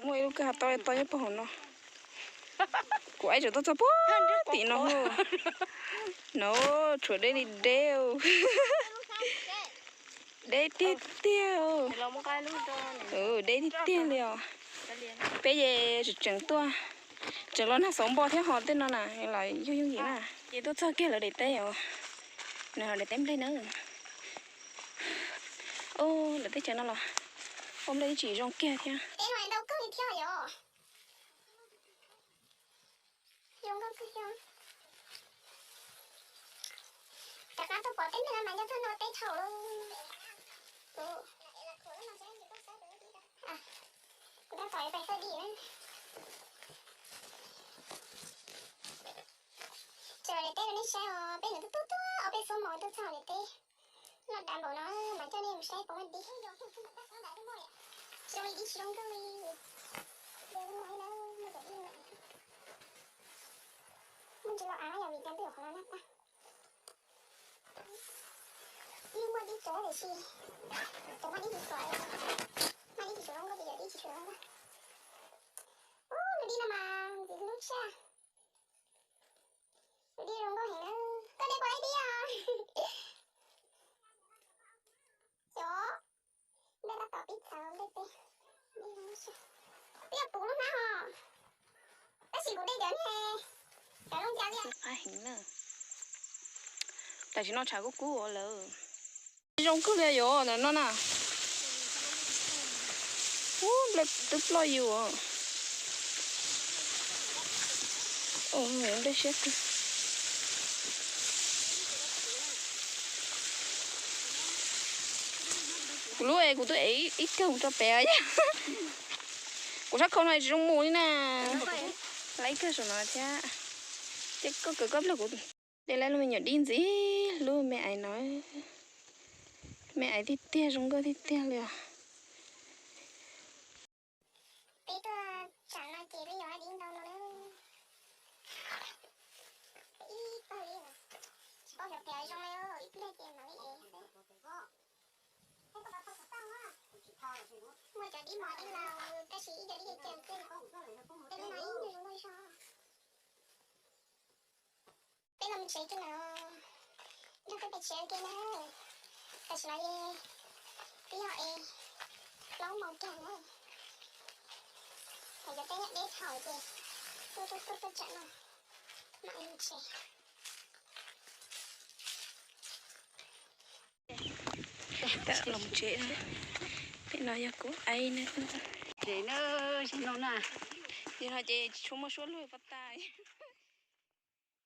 Muaj ib lub kwj ha to to nyob puag hauv no. Kuv aib tseem tuaj txog puag tim no. No, tshuav deb li deb. Deb tiag tiag. Deb tiag tiag li os. Peb ces tseem tseem tuaj, tseem los nag xauv npo thiab ho tej no na, los yog yooj yim na. Ces tuaj txog kiag lawv daim teb os. Nws ho daim teb nplej na. Ub, lawv teb chaws no los ua nplej tsis zoo kiag thiab. Rov qab tuaj pom teb neeg mas nyob txog no teb thaum lawm. Kuv tab tom pais xawb dim na. Tseem daim teb rau nej saib os, peb mus tuaj tuaj tuaj ob peb xuab moos tuaj txog daim teb. Loj dav npaum no mas coj nej mus saib puas muaj dib. Zoo li dib tsis zoo nkauj li. Muaj ntsis los av yog vim cov ntwj qhov no na tag. Yeej muaj dib tso tiam sis cov muaj dib tsis txom, muaj dib tsis tshua zoo nkauj ces yog dib tsis tshua zoo nkauj. Ub, nws dib no mas ntxim hlub tshaj. Nws dib zoo nkauj heev na. Koj dej puas laib dib os? Cov nplej tab tom pib txawv nplej teb. Twb yog puv lub hnab os. Tab sis kuv dej cov niag, cov lub ncas li. Qab heev na. Tam sim no tshav kub kub lawm. Zoo kawg li yom, ntawm no na. Ub, nplej twb ploj yus. Nplej siab kawg. Kuv lub es kuv twb ev ib kawg mus rau pem. Kuv sab khau no tsis zoo mus li na. Lawv ib kawg saum no thiab. Ces koj kawm koj plawg kuv. Dej laib lub me nyuam dib ntxim hlub me aiv no. Me aiv tiag tiag zoo nkauj tiag tiag li os. Peb tuaj tsam no ces peb yuav dib ntau no na. Ib pawg li, tsis paub xyov piav zoo li, ib pliag ces mam li ev. Muaj cov dib mos dib laus tab sis ib cov dib cem cem, tej no ib nyuag zoo nkauj zog. Peb los mus tsev kiag lawm, nrog peb pais tsev kiag na. Tam sim no es twb yog es plaub moos tag na. Hais cov teb nyob deb dhau ces tuaj tuaj tuaj tuaj tsam no mam li tsev. Los tsev, pem no yog kuv aib na. Tsev na, tsis no na. Yog no ces tsis tshua muaj suab luag pov tas.